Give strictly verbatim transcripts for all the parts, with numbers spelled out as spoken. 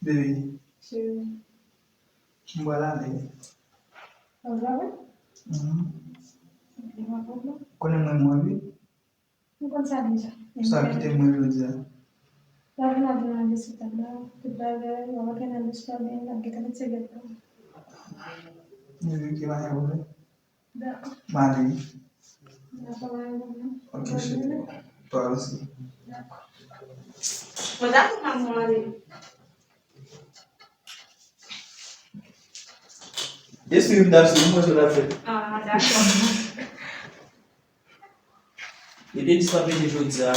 Baby, cheri, m pral ale. Ou pral ale? Mhm. Konnen mwen mwen wi. M konn sa deja. Sa kite mwen jodi a. Lavi n ap vin manje sou tab la. Tout bagay, w ap antre nan douch la, men n ap gentan met sèvyèt la. Mwen vin ki pa gen pwoblèm. Dakò. M ale wi. Dakò, pa gen pwoblèm. Ok, cheri. Toi aussi. Dakò. Bon, dakò, maman, ale. Espri m t ap sou mwen, sa w t ap fè. Ah, dakò. Li te di sa vini jodi a.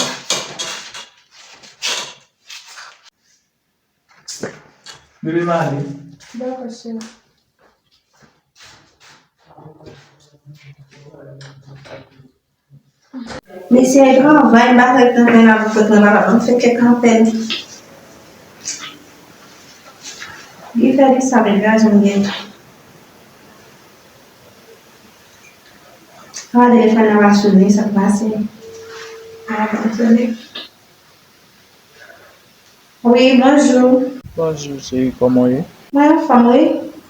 Bebe m ale. Dakò, cheri. Mesye travay, m pa fè kanpè la pou fè travay la, ban m fè kèk kanpè. Li fè li sa, men gaz m gen. Ah, telefòn nan pa sonnen, sa k pase? Ah, bon, tande. Wi, bonjou. Bonjou, cheri, kòman w ye? Mwen anfòm, wi.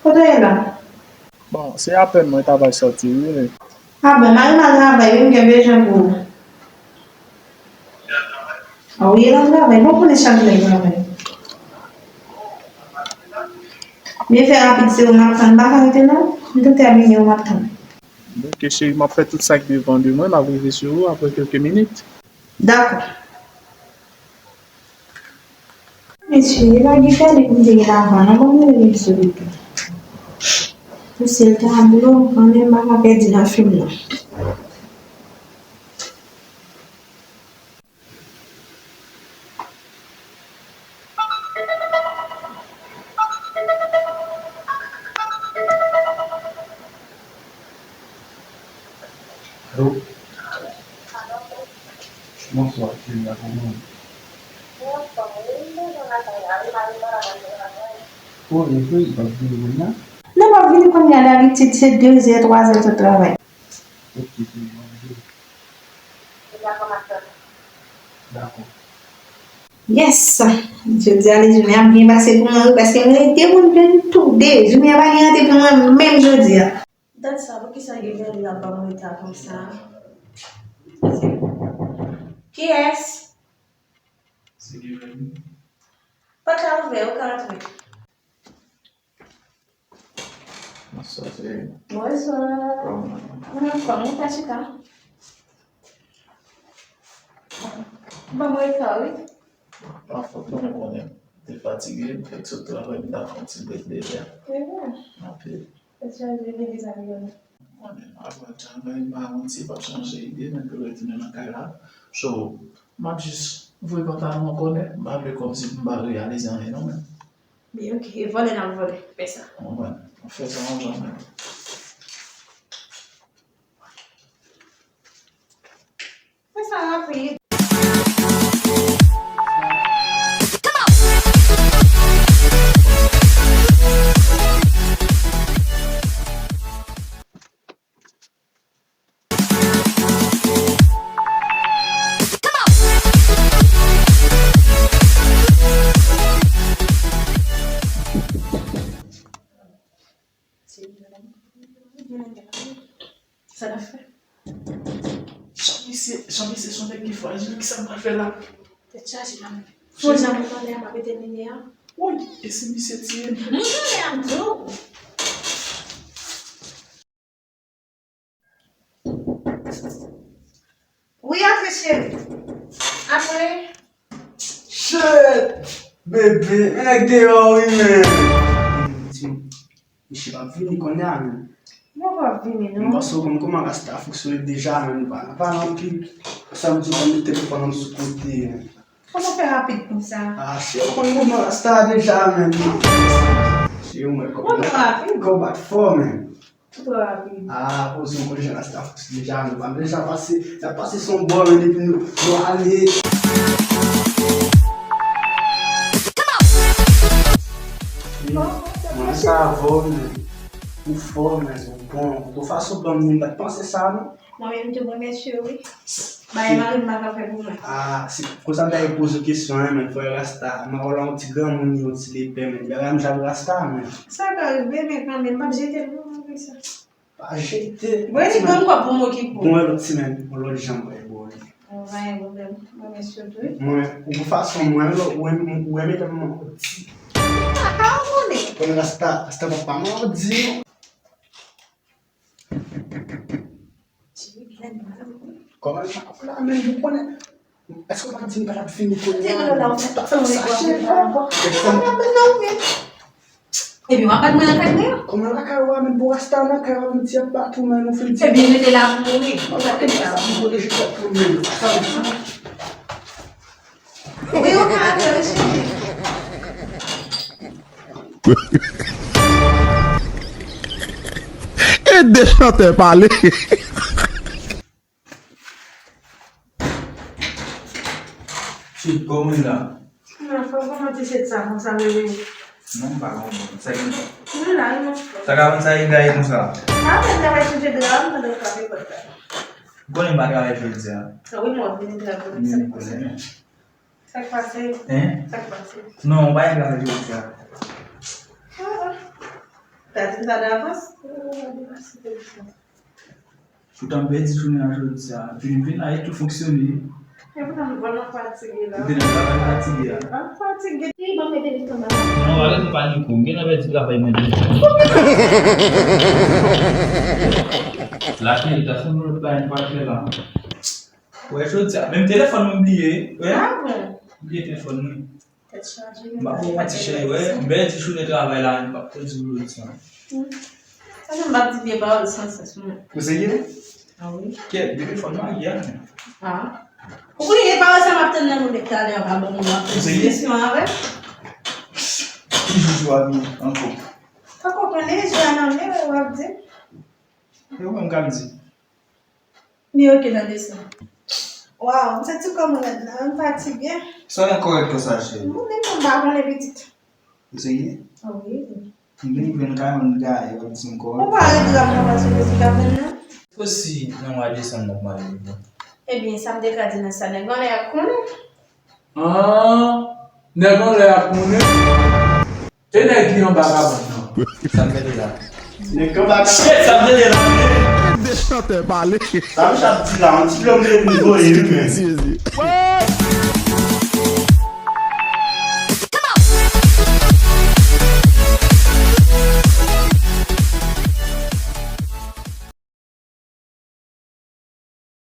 Kote w ye la? Bon, se apèn mwen ta pral sòti, wi. Ah bon, mari m al travay, wi, m gen bezwen pou ou. Ah wi, l al travay. Bon, konnen chak jou l al travay. Men fè rapid, se ou m ap tann, m pa ka rete non. M tante a vini, ou m ap tann. Ok, cheri, m ap fè tout sa k depann de mwen, m ap rive sou ou apre kèlke minit. Dakò. Mesye, e pa Guy Philippe m te gen avan non, ban m rele l sou li tou. Pou si l ta blo, konnen m pa ka pèdi nan fim nan. Alo? Bonswa, Julia, kòman w ye? O, e vre, li p ap vini kounye a? Non, m ap vini kounye a, dabitid se de zè, twa zè sot travay. Ok, cheri, m ap vini. Dakò. Yes! Jodi a, jounen ap byen pase pou mwen, wi, paske m rete pou m jwenn tou de. Jounen an pa gen rete pou mwen menm jodi a. Dat sa, poukisa Guy Philippe ap ban m reta konsa? Kiyès? Se Guy Philippe. Pòt la ouvè, ou ka antre. Bonswa, cheri. Bonswa. Kòman w ye? Mwen anfòm, ou ka chita. Ban mwen reta, wi. Pa fòt mwen, mwen konnen. M te fatige, m fèk sot travay, m ta fè yon ti brek deja. Anpil. Tèt chaje, gen de zanmi yo. Konnen, apre travay, m pa konn si l p ap chanje ide, men pou retounen nan kay la. So, m ap jis voye pantalon an, konnen, m pa vle kòmsi pou m pa reyalize anyen non, men. Byen, ok. E vòlè n ap vòlè. Fè sa. Konprann. Fè sa yon jan menm. Fè sa rapid. Sa n ap fè? Jan misye, jan misye se yon nèg ki frajil, kisa m pral fè la? Tèt chaje la menm. Sonje a mwen pandan m ap etènine a. Woy, e si misye tiye m? Mwen konnen ap di w. Wi, antre cheri. Antre. Shit! Bebe, men nèg deyò wi, men. Misye p ap vini kounye a, men. Li p ap vini, non. M panse w konn kòman rasta fonksyone deja, men. Nou pa, nou pa nan anpil. Sa m di w, ban m met telefòn nan sou kote, men. Kòman w fè rapid konsa? Ah, cheri, ou konn mouvman rasta deja, men. Cheri, ou mwen kòman. Ou twò rapid. Kò bat fò, men. Ou twò rapid. Ah, poze w, konn jan rasta fonksyone deja, men. Pa m deja pase, n ap pase son bò, men, depi nou, nou ale. Mwen sa vo, men. Ou fò, men, ou bon. Ou fason ban m, m pa t panse sa, non. Mwen menm tou, mwen remèsye w, wi. Bay mari m pa ka fè pou mwen. Ah, si konsa m ta repoze w kesyon an, men frè Rasta, m wè w la yon ti granmoun, yon ti lepè, men bagay m jan pou Rasta, men. Sa ka rive, men kanmenm, m ap jete l non, konsa. Pa jete. Mwen di ban m kòb pou m okipe w. Bon, yon lòt semèn, yon lòt jan mwen bo li. Bon, pa gen pwoblèm. Mwen men sou tou. Mwen, ou fason mwen, ou mete m an ti. Ah, pa konnen. Bon, Rasta, Rasta papa m an di. Ti grenn mal. Kòman l pa la menm ou konnen? Èske w pa di m pa t ap vini kounye a? Te gen la ou fè tout sa chèf la. Epi w ap bat mwen nan kay mwen an. Kòman lakay ou a menm pou Rasta nan kay ou a menm ti ap bat ou menm ou fin di. Ebyen rete la pou mouri. Ou pa te sa pou mouri jis ap pou menm. Sa ou sou. Wi ou ka ale mesye. E de chantè pale. Chut, kòman w ye la? Nan fò kòman ti chut sa konsa bebe? Non, m pa konprann. Sa ki... Mwen la, non. Sa ka konn sa e gaye konsa? Sa fè m travay sou je dra m pandan w frape pòt la. Ou konnen m pa travay jodi a. Sa wi, mwen vini travay. Vini konnen. Sa k pase? Hein? Sa k pase? Non, ou pa gen travay jodi a. Ah, ah. Ta di m sa davans? Poutan m pèdi jounen an jodi a. Epi m vin la, e tou fonksyone. E poutan m vrèman fatige la. Ou te nan travay fatige a. M fatige. Ti ban m mete li anba. Non, pa ret ou panike. M gentan pèdi travay mwen deja. Lakel ta sanble lòt bagay m pa fè la. Wè, jodi a, menm telefòn mwen bliye. Wè. Ah bon? Bliye telefòn mwen. Tèt chaje. M pa pou manti cheri, wè. M bèl ti jounen travay la, m p ap pèdi pou lòt sa. Hmm. Sa menm m ap di vye pawòl san sans mwen. Ou serye? Ah wi. Kèt, depi fòn marye a menm. Ah. Ou konnen gen pawòl sa m ap tann nan nou nèg talè an pa bon moun ap fè diskisyon avè. Ki jou jou a vini ankò? Pako konnen jou a nan men w ap di. E ou menm k ap di? Li oke nan leson. Waw, m santi kò mwen rèd la, m fatige. Sa gen kò rèd konsa, cheri? Mwen menm, m pa konnen pitit. Ou serye? Ah wi. M vin jwenn kay mwen gaye, w ap di m kò rèd. Ou pa rete la mwen pase Jezi ka fè l non. Osi, nan mwa desanm nan mwen rive. Ebyen, sa m te ka di nan sa, nèg anlè a konnen. Ah, nèg anlè a konnen. E nèg ki anba kabann nan? Sa m mete la? Nèg anba kabann. Shit, sa m mete la? De chantè pale. Sa m chap di la, yon ti blòm de vin voye wi men. Jezi.